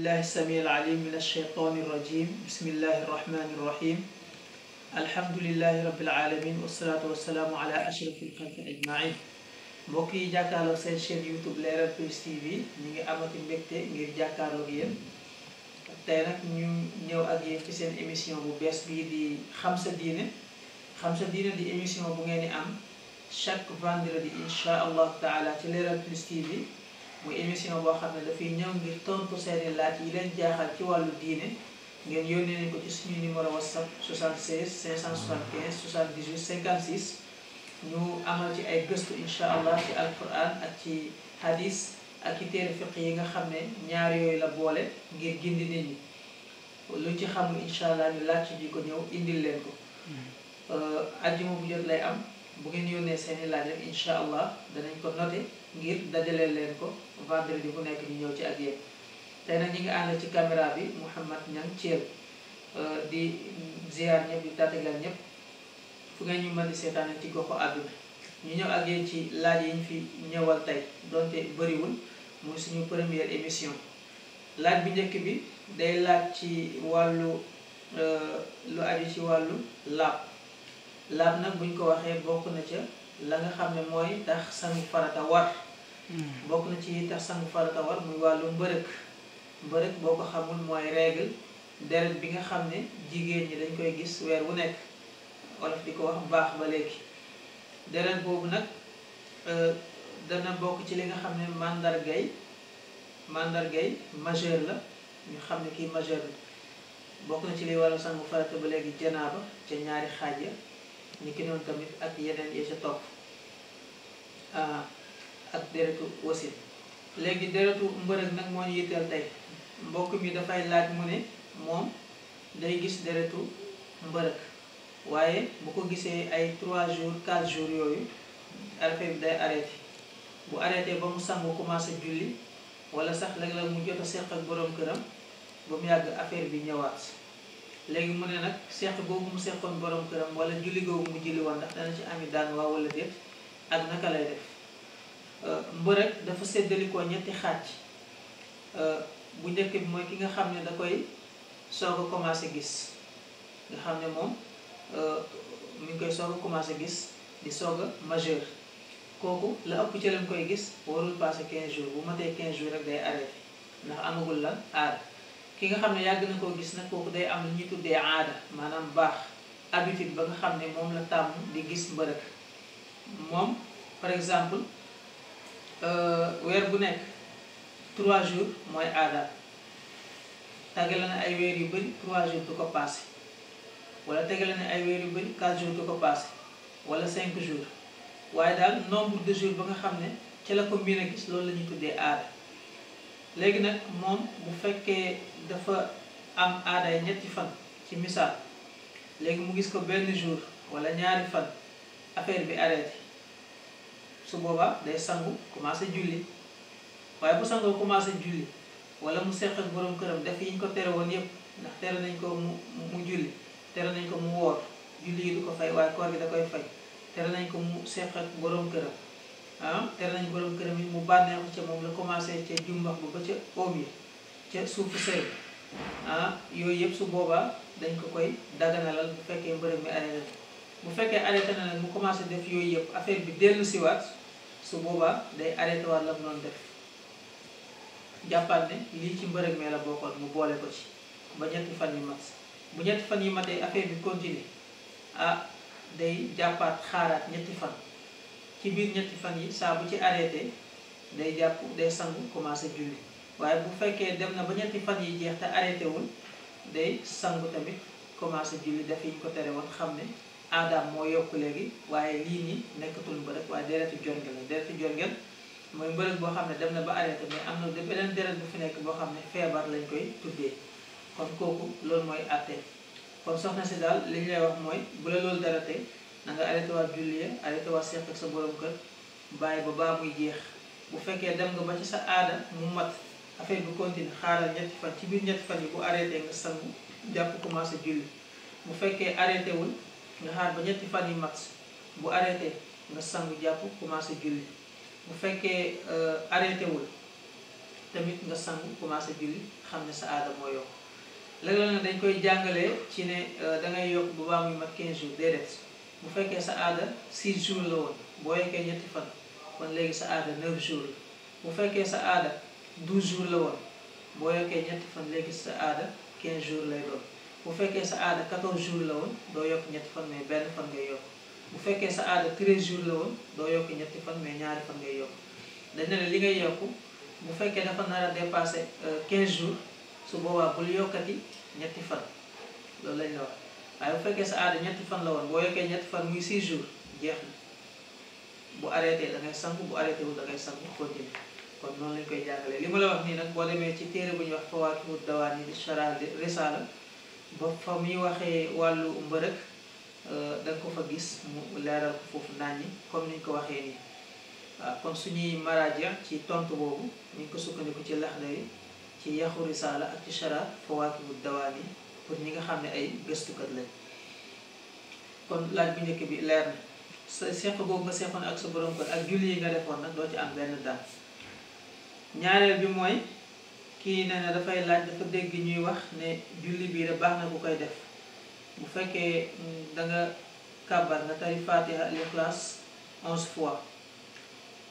بالله السميع العليم من الشيطان الرجيم بسم الله الرحمن الرحيم الحمد لله رب العالمين والصلاة والسلام على أشرف الخلق أجمعين mbokk yi jàkkaarloo seen chaîne YouTube Leral Plus TV ñi ngi amati mbégte ngir jàkkaarloo ak yéen tey nag ñu ñëw ak yéen ci seen émission bu bees bii di xam sa diine di émission bu ngeen di am chaque vendredi insha allah taala ci Leral Plus TV muy émission boo xam ne dafay ñëw ngir tontu seeni laaj yi leen jaaxal ci wàllu diine ngeen yónnee nañ ko ci suñu numéro WhatsApp 76 575 78 56 ñu amal ci ay gëstu insha allah ci alquran ak ci hadis ak ci téere fiq yi nga xam ne ñaar yooyu la boole ngir gindi nit ñi luñ ci xamul insha allah ñu laaj ji ko ñëw indil leen ko ajjuma bu jot lay am bu ngeen yónnee seeni laaj rek insha allah danañ ko noté ngir dajaleel leen ko vendredi bu nekk ñu ñëw ci ak yéen tey nag ñi ngi ànd ci caméra bi Mouhamad Niang Thiel di ziar ñëpp di tàttagal ñëpp fu ngeen ñu mën di seetaane ci goxu àdduna ñu ñëw ak yéen ci laaj yi ñu fi ñëwal tey donte bëriwul muy suñu première émission laaj bi njëkk bi day laaj ci wàllu lu aju ci wàllu laab nag buñ ko waxee bokk na ca la nga xam ne mooy tax sangu farata war bokk na ci tax sangu farata war muy wàllu mbërëk boo ko xamul mooy règle deret bi nga xam ne jigéen ñi dañ koy gis weer wu nekk wolof di ko wax baax ba léegi deret boobu nag dana bokk ci li nga xam ne mandargay majeur la ñu xam ne kii majeur la bokk na ci liy waral sangu farata ba léegi janaaba ca ñaari xaaj ya ni ki noonu tamit ak yeneen yi ca topp ak deretu wasin léegi deretu mbërëg nag moo ñu yitteel tey mbokk mi dafay laaj mu ne moom day gis deretu mbërëg waaye bu ko gisee ay 3 jours 4 jours yooyu affaire bi day arrêté bu arrêté ba mu sangu commencé julli wala sax léeg-léeg mu jot a seq ak borom këram ba mu yàgg affaire bi ñëwaat léegi mu ne nag seq boobu mu seqoon borom këram wala julli googu mu julli woon ndax dana ci ami daan waa wala déet ak naka lay def mbërëg dafa séddalikoo ñetti xaaj bu njëkk bi mooy ki nga xam ne da koy soog a commencé gis nga xam ne moom mi ngi koy soog a commencé gis di soog a majeur kooku la ëpp ci lañ koy gis warul passé 15 jours bu matee 15 jours rek day arrêté ndax amagul lan aada ki nga xam ne yàgg na koo gis nag kooku day am lu ñuy tuddee aada maanaam baax habitude ba nga xam ne moom la tàmm di gis mbërëg moom par exemple weer bu nekk 3 jours mooy aada tàggale na ay weer yu bëri 3 jours du ko passé wala tegale na ay weer yu bëri 4 jours du ko passé wala 5 jours waaye daal nombre de jours ba nga xam ne ci la ko miin a gis loolu la ñuy tuddee aada léegi nag moom bu fekkee dafa am aaday ñetti fan ci misaal léegi mu gis ko benn jour wala ñaari fan affaire bi arrêté su boobaa day sangu commencé julli waaye bu sangoo commencé julli wala mu seq ak borom këram def yi ñu ko tere woon yépp ndax tere nañ ko mu julli tere nañ ko mu woor julli yi du ko fay waaye koor gi da koy fay tere nañ ko mu seq ak borom këram tere nañ borom këram yi mu bànneexu ca moom la commencé ca jumbax ba ca oom yi ca suufu sëy yooyu yëpp su boobaa dañ ko koy daganalal bu fekkee mbërëg mi arrêté bu fekkee arrêté na nag mu commencé def yooyu yëpp affaire bi dellu siwaat su boobaa day arrêté waat la mu doon def jàppal ne lii ci mbërëg mee la bokkoon mu boole ko ci ba ñetti fan yi mat bu ñetti fan yi matee affaire bi continue day jàppaat xaaraat ñetti fan ci biir ñetti fan yi saa bu ci arrêté day jàpp day sangu commencé julli waaye bu fekkee dem na ba ñetti fan yi jeex te arrêté wul day sangu tamit commencé julli def yi ñu ko tere woon xam ne aadaam moo yokk léegi waaye lii nii nekkatul mbërëg waaye deretu jorngel la deretu jorngel mooy mbërëg boo xam ne dem na ba arrêté mais am na beneen deret bu fi nekk boo xam ne feebar lañ koy tuddee kon kooku loolu mooy àtte kon soxna si daal li ñu lay wax mooy bu la loolu dara tey na nga arrêté waat julli arrêté waat seq ak sa borom kër bàyyi ba baa muy jeex bu fekkee dem nga ba ci sa aada mu mat affaire bi continue xaaral ñetti fan ci biir ñetti fan yi bu arrêté nga sangu jàpp commencé julli bu fekkee arrêté wul nga xaar ba ñetti fan yi mat bu arrêté nga sangu jàpp commencé julli bu fekkee arrêté wul tamit nga sangu commencé julli xam ne sa aada moo yokk. léeg-léeg nag dañ koy jàngalee ci ne dangay yokk bu baax muy mat 15 jours déedéet bu fekkee sa aada 6 jours la woon boo yokkee ñetti fan kon léegi sa aada 9 jours la bu fekkee sa aada 12 jours la woon boo yokkee ñetti fan léegi sa aada 15 jours lay doon. bu fekkee sa aada 14 jours la woon doo yokk ñetti fan mais benn fan ngay yokk. bu fekkee sa aada 13 jours la woon doo yokk ñetti fan mais ñaari fan ngay yokk. dañ ne la li ngay yokk bu fekkee dafa nar a dépassé 15 jours su boobaa bul yokkati ñetti fan loolu lañ la wax. waaye bu fekkee sa aada ñetti fan la woon boo yokkee ñetti fan muy 6 jours jeex na bu arrêté da ngay sangu bu arrêté wul da ngay sangu continuer. kon noonu lañ koy jàngalee li ma la wax nii nag boo demee ci téere bu ñuy wax Fawaakihu Dawaani di Sharh Risaala ba fa muy waxee wàllu mbërëk da nga ko fa gis mu leeral ko foofu naññi comme niñ ko waxee nii. waaw kon suñuy maraaja ci tontu boobu ñu ngi ko sukkandiku ci Laxdari ci yaxu Risaala ak ci Sharh Fawaakihu Dawaani pour ñi nga xam ne ay gëstukat lañ. kon laaj bu njëkk bi leer na sa seq boobu nga seqoon ak sa borom kër ak julli yi nga defoon nag doo ci am benn daan. ñaareel bi mooy kii nee na dafay laaj dafa dégg ñuy wax ne julli bii de baax na ku koy def bu fekkee danga kàbbar nga tari Fatiha al Ixlaas 11 fois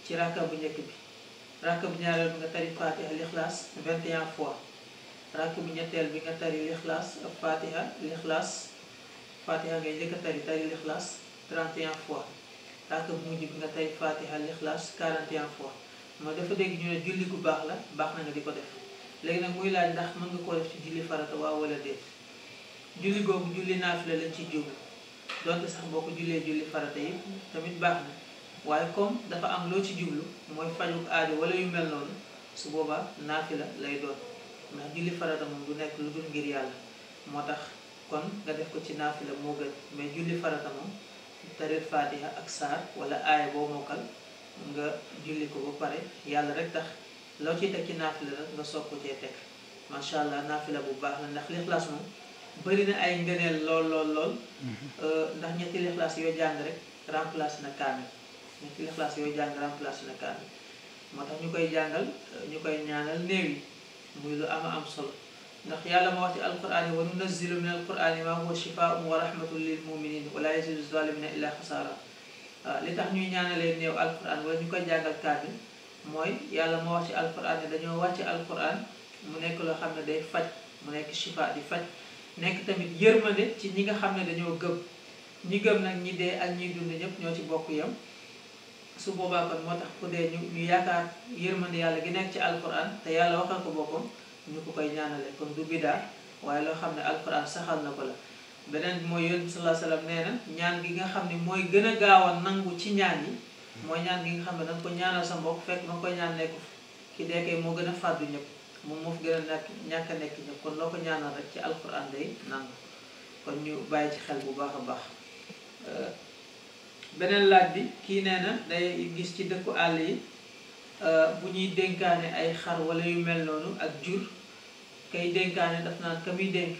ci rakka bu njëkk bi. rakka bu ñaareel bi nga tari Fatiha al Ixlaas 21 fois. rakka bu ñetteel bi nga tari Ixlaas ak Fatiha al Ixlaas Fatiha ngay njëkk a tari Ixlaas 31 fois. rakka bu mujj bi nga tari Fatiha al Ixlaas 41 fois. mooy dafa dégg ñu ne julli gu baax la baax na nga di ko def léegi nag muy laaj ndax mën nga koo def ci julli farata waaw wala déet. julli googu julli naafila lañ ci jublu donte sax boo ko jullee julli farata yi tamit baax na waaye comme dafa am loo ci jublu mooy fajug aajo wala yu mel noonu su boobaa naafila lay doon ndax julli farata moom du nekk lu dul ngir yàlla moo tax kon nga def ko ci naafila moo gën mais julli farata moom taril Fatiha ak saar wala aaya boo mokkal nga julli ko ba pare yàlla rek tax loo ciy teg ci naafila nag nga soog ko cee teg macha allah naafila bu baax la ndax lixlaas moom bëri na ay ngëneel lool ndax ñetti lixlaas yoo jàng rek remplacé na kaamil ñetti lixlaas yoo jàng remplacé na kaamil moo tax ñu koy jàngal ñu koy ñaanal néew yi muy lu am solo ndax yàlla ma wax ci alquraan yi wa nunazzilu min alquraan ma huwa shifaa'un wa rahmatun lil mu'minin wa la yazidu zalimina illa xasaara. li tax ñuy ñaanalee néew alquran wala ñu koy jàngal kaamil mooy yàlla moo wax ci alquran ne dañoo wàcc alquran mu nekk loo xam ne day faj mu nekk shifa di faj nekk tamit yërmande ci ñi nga xam ne dañoo gëm ñi gëm nag ñi dee ak ñi dund ñëpp ñoo ci bokk yam su boobaa kon moo tax ku dee ñu yaakaar yërmande yàlla gi nekk ci alquran te yàlla waxal ko boppam ñu ko koy ñaanale kon du bidaa waaye loo xam ne alquran saxal na ko la. beneen bi mooy yonent bi sallallahu alayhi wasallam nee na ñaan gi nga xam ne mooy gën a gaaw a nangu ci ñaan yi mooy ñaan gi nga xam ne danga ko ñaanal sa mbokk fekk ma koy ñaan nekku ki dee kay moo gën a fàddu ñëpp moom moo fi gën a nekk ñàkk a nekk ñëpp kon loo ko ñaanal rek ci alquran day nangu kon ñu bàyyi ci xel bu baax a baax. beneen laaj bi kii nee na day gis ci dëkku àll yi bu ñuy dénkaane ay xar wala yu mel noonu ak jur kay dénkaane daf naan ka muy dénk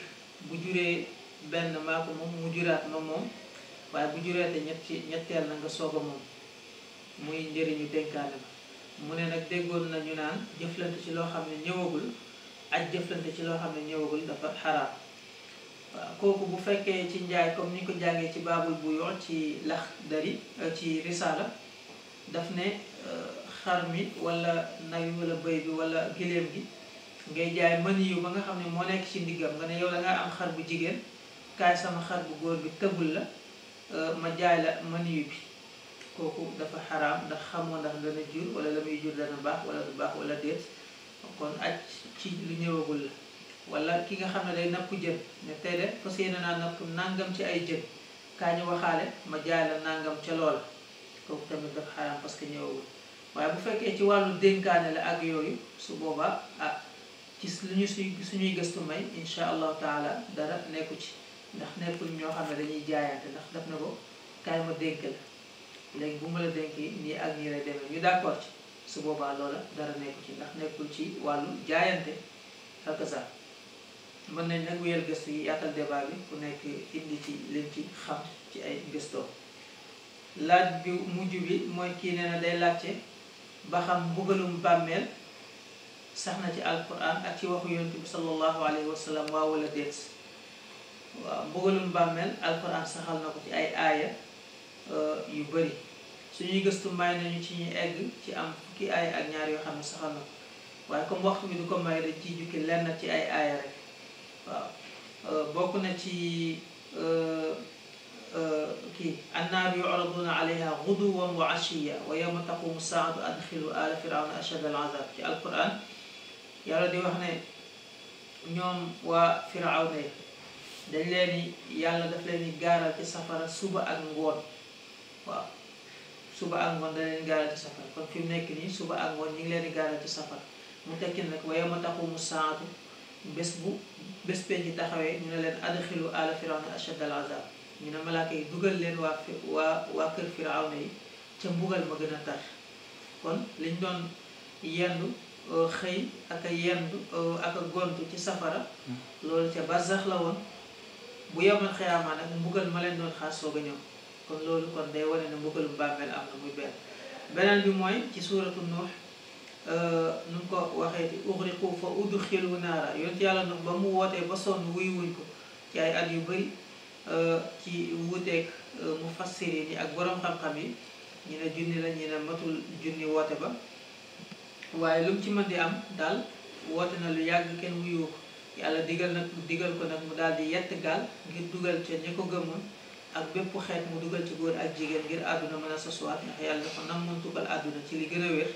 bu juree benn maa ko moom mu juraat ma moom waaye bu jureete ñetteel na nga soog a moom muy njëriñu dénkaane ba mu ne nag déggoon nañu naan jëflante ci loo xam ne ñëwagul ak jëflante ci loo xam ne ñëwagul dafa xaraam. waaw kooku bu fekkee ci njaay comme ni ko jàngee ci baabul bu yoon ci Laxdari ci Risaala daf ne xar mi wala nag wala bëy bi wala giléem gi ngay jaay mën yu ba nga xam ne moo nekk ci ndiggam nga ne yow da ngaa am xar bu jigéen kaay sama xar bu góor bi tëbul la ma jaay la mën yu bi kooku dafa xaraam ndax xamoo ndax dana jur wala la muy jur dana baax wala du baax wala déet kon aj ci lu ñëwagul la. wala ki nga xam ne day napp jën ne tey de fas yéene naa napp nangam ci ay jën kaa ñu waxaale ma jaay la nangam ca loola kooku tamit dafa xaraam parce que ñëwagul waaye bu fekkee ci wàllu dénkaane la ak yooyu su boobaa ci lu ñu suñuy gëstu may insha allahu taala dara nekku ci ndax nekkul ñoo xam ne dañuy jaayante ndax daf na ko kaay ma dénk la léegi bu ma la dénkee nii ak nii lay demee ñu d'accord ci su boobaa loola dara nekku ci ndax nekkul ci wàllu jaayante ak sax mën nañ nag wéyal gëstu yi yaatal débat bi ku nekk indi ci lim ci xam ci ay gëstoo. laaj bi mujj bi mooy kii nee na day laajte ba xam mbugalum bàmmeel sax na ci alquran ak ci waxu yonent bi sallallahu alayhi wa sallam waaw wala déet. waaw mbugalum bàmmeel alquran saxal na ko ci ay aaya yu bari suñuy gëstu may nañu ci ñuy egg ci am fukki aaya ak ñaar yoo xam ne saxal na ko waaye comme waxtu bi du ko may dañ ciy jukki lenn ci ay aaya rek. waaw bokk na ci annaaru yu'raduuna alayha ghuduwwan wa 'ashiyyan wa yawma taqumu saa'atu adxilu aala firawna ashadda al-'azaab ci alquran yàlla di wax ne ñoom waa firawna yi dañ leen yàlla daf leen di gaaral ci safara suba ak ngoon. waaw suba ak ngoon da leen gaaral ci safara kon fi mu nekk nii suba ak ngoon ñu ngi leen di gaaral ci safara mu tekki nag wa yawma taqumu saa'atu bés penc taxawee ñu ne leen adxilu aala firawna ashadda al-'azaab ñu ne malaaka yi dugal leen waa kër firawna yi ca mbugal ma gën a tar. kon liñ doon yendu xëy ak a yendu ak a gontu ci safara loolu ca barzax la woon. bu yemal xiyaama nag mbugal ma leen doon xaar soog a ñëw kon loolu kon day wane ne mbugalum bàmmeel am na muy beneen bi mooy ci suuratu Nuux nu mu ko waxee ci ughriqu fa udxilu naara yonent yàlla nag ba mu wootee ba sonn wuy ko ci ay at yu bari ci wuuteeg mufassiriin yi ak borom xam-xam yi ñu ne junni la ñu ne matul junni woote ba waaye lu mu ci mën di am daal woote na lu yàgg kenn wuyu ko yàlla digal ko nag mu daal di yett gaal ngir dugal ca ñi ko gëmoon ak bépp xeet mu dugal ci góor ak jigéen ngir àdduna mën a sosuwaat ndax yàlla dafa nam mën tukkal àdduna ci li gën a wér.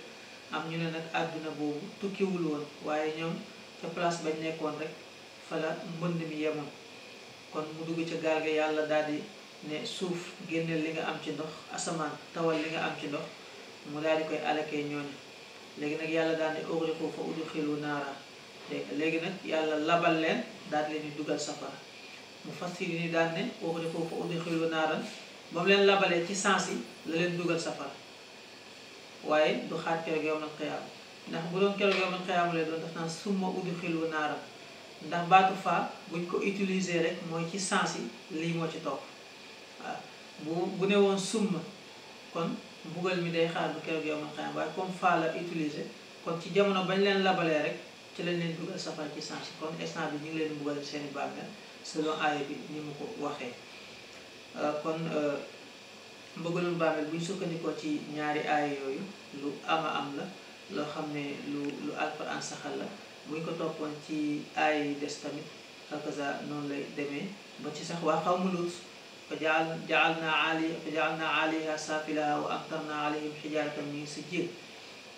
am ñu ne nag àdduna boobu tukkiwul woon waaye ñoom ca place bañ nekkoon rek fa la mbënd mi yemoon kon mu dugg ca gaal ga yàlla daal di ne suuf génneel li nga am ci ndox asamaan tawal li nga am ci ndox mu daal di koy alakee ñooñu léegi nag yàlla daal di ughriqu fa udxilu naara léegi nag yàlla labal leen daal di leen di dugal safara mu fassiri ni daan ne ughriqu fa udxilu naaran ba mu leen labalee ci sens yi la leen dugal safara waaye du xaar keroog yawmal qiyaama ndax bu doon keroog yawmal qiyaama lay doon daf naan summa udxilu naaran ndax baatu faa buñ ko utiliser rek mooy ci sens yi lii moo ci topp. waaw bu ne woon summa kon mbugal mi day xaar bu keroog yawmal qiyaama waaye comme faa la utiliser kon ci jamono bañ leen labalee rek ci lañ leen dugal safara ci sens yi kon instant bi ñu ngi leen mbugal seeni bàmmeel selon aaya bi ni mu ko waxee. kon mbugalum bàmmeel bu ñu sukkandikoo ci ñaari aaya yooyu lu ama am la loo xam ne lu alquran saxal la buñ ko toppoon ci aaya yi des tamit hakaza noonu lay demee ba ci sax waa xawmu Luut fa ja'alnaa 'aaliyahaa saafilahaa wa amtarnaa 'alayhim hijaaratan min sijjiil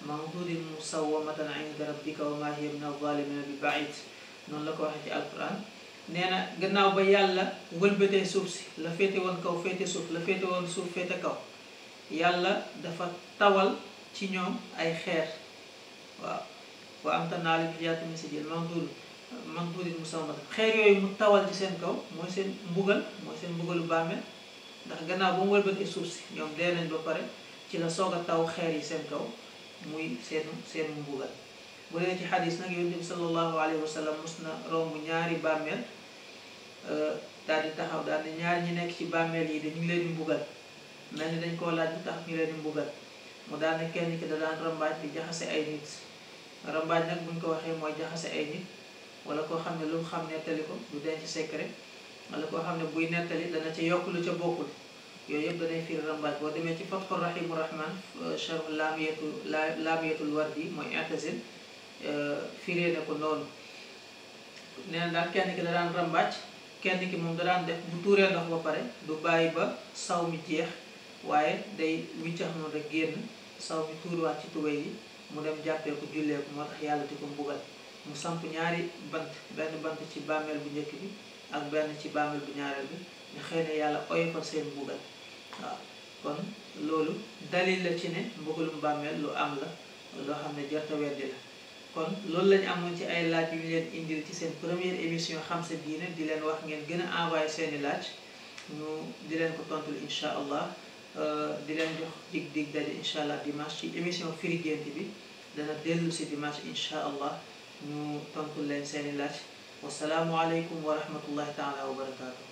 manduudin musawwamatan 'inda rabbika wa maa hiya mina az-zaalimiina bi ba'iid noonu la ko waxee ci alquran. nee na gannaaw ba yàlla wëlbatee suuf si la féete woon kaw féete suuf la féete woon suuf féete kaw yàlla dafa tawal ci ñoom ay xeer. waaw wa amtarnaa 'alayhim hijaaratan min sijjiil manduudin musawwamatan xeer yooyu mu tawal ci seen kaw mooy seen mbugalu bàmmeel ndax gannaaw ba mu wëlbatee suuf si ñoom dee nañ ba pare ci la soog a taw xeer yi seen kaw muy seen mbugal. bu dee ci xadis nag yonent bi sallallahu alayhi wa sallam mos na romb ñaari bàmmeel daal di taxaw daal di ñaar ñi nekk ci bàmmeel yi dañu leen di mbugal mel ni dañ koo laaj bu tax ñu leen di mbugal mu daal ne kenn ki da daan rambaaj di jaxase ay nit. rambaaj nag buñ ko waxee mooy jaxase ay nit wala koo xam ne lu mu xam nettali ko du denc secret wala koo xam ne buy nettali dana ca yokk lu ca bokkul yooyu yëpp danay firi rambaaj. boo demee ci Fathu Rahimu Rahman sharh laamiyatul wardi mooy i'tazil firee na ko noonu. nee na daal kenn ki da daan rambaaj kenn ki moom da daan def bu tuuree ndox ba pare du bàyyi ba saw mi jeex waaye day wiccax noonu rek génn saw mi tuuruwaat ci tubéy yi mu dem jàppee ko jullee ko moo tax yàlla di ko mbugal. mu samp ñaari bant benn bant ci bàmmeel bu njëkk bi ak benn ci bàmmeel bu ñaareel bi nga xëy na yàlla oyofal seen mbugal. waaw kon loolu dalil la ci ne mbugalum bàmmeel lu am la loo xam ne jarta weddi la. kon loolu lañu amoon ci ay laaj yu ñu leen indil ci seen première émission xam sa diine di leen wax ngeen gën a envoyé seeni laaj ñu di leen ko tontul incha allah di leen jox dig daje incha allah dimanche ci émission firi gént bi dana dellu si dimanche incha allah ñu tontul leen seeni laaj wasalaamualeykum wa rahmatullahi taala wa barakaatu.